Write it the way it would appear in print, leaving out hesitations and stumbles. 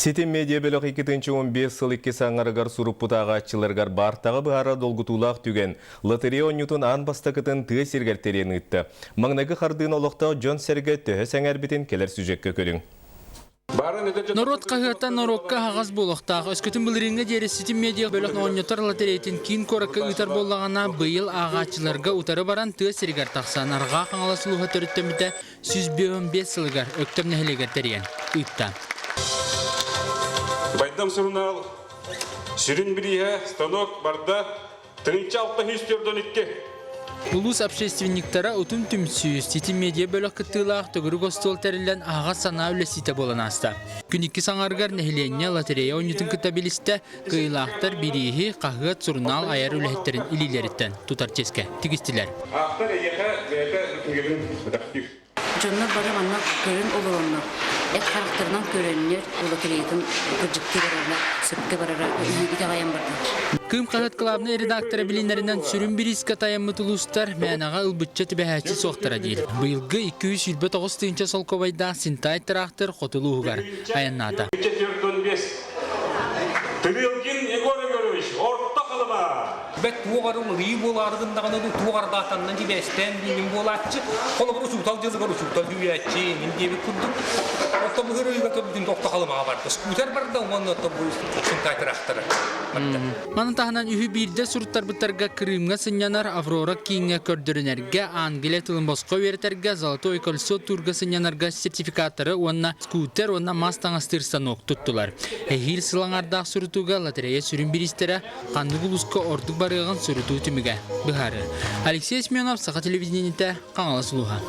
Ситим медиа-бөлөх 2015 сыл иккис аҥарыгар суруппут ааҕааччыларыгар баартаҕа быһаарар долгутуулаах түгэн, лотерея оонньуутун аан бастакытын тыа сиригэр тэрийэн ыытта. Маҥнайгы хардыыны олохтоох дьон-сэргэ төһө сэҥээрбитин кэлэр сюжекка көрүҥ. Норуот хаһыата норуокка аһаҕас буолуохтаах. Өскөтүн былырыыҥҥа диэри Ситим медиа бөлөх оонньотор лотереятын киин куоракка ыытар буоллаҕына, быйыл ааҕааччыларга утары баран тыа сиригэр тахсан Арҕаа Хаҥалас улууһа төрүттэммитэ 155 сылыгар Өктөм нэһилиэгэр тэрийэн ыытта. Байдам сурунаал сүрүн бирииһэ станок барда 1642. Улуус общественниктара Утум түмсүү, Ситим медиа бөлөх кыттыылаах төгүрүк остуол тэриллэн аһаҕас санаа үлэсиитэ буолан ааста. Күн иккис аҥарыгар нэһилиэнньэ лотерея оонньуутун кытта билистэ, кыайыылаахтар бирииһи, хаһыат, сурунаал айар үлэһиттэрин илиилэриттэн тутар чиэскэ тигистилэр. Автор эйиэхэ бэйэтэ кинигэтин бэлэхтиир. Дьоннор бары манна көрөн олороннор, эт харахтарынан көрөннөр лотереятын кырдьыктыы барарына, сөпкө барара итэҕэйэн бардылар. Кыым хаһыат главнай редактора билинэринэн сүрүн бириискэ тайаммыт улуустар мээнэҕэ ылбычча түбэһээччи суохтара диир. Быйылгы 229 тыһыынча солкуобайдаах Синтай тыраахтыр хоту улууһугар айаннаата. 415 Тырылгин Егор Егорович, Орто Халыма! Бэт туох эрэ уларыйыы буолаары гыннаҕына дуу, туох ардаатаннан сибээстээн диэнин буолааччы. Холобур, учуутал дьылыгар учуутал үүйээччи иҥин диэбит курдук. Оттон бу ырыыга көрбүтүн Орто Халымаҕа барда. Скутер барда уонна оттон бу Сунтай тыраахтара барда. Маны таһынан үһү биирдэ суруттарбыттарга Крымҥа сынньанар Аврора кииҥҥэ көрдөрүнэргэ, Англия тылын босхо үөрэтэргэ, Золотое кольцо туурга сынньанарга сертификаттары уонна скутер уонна мас таҥастыыр станок туттулар. Эһиил сыл аҥардаах сурутууга лотерея сүрүн бириистэрэ ханнык улууска ордук барыаҕын сурутуу түмүгэ быһаарыа. Алексей Семенов, Саха телевидениетэ, Хаҥалас улууһа.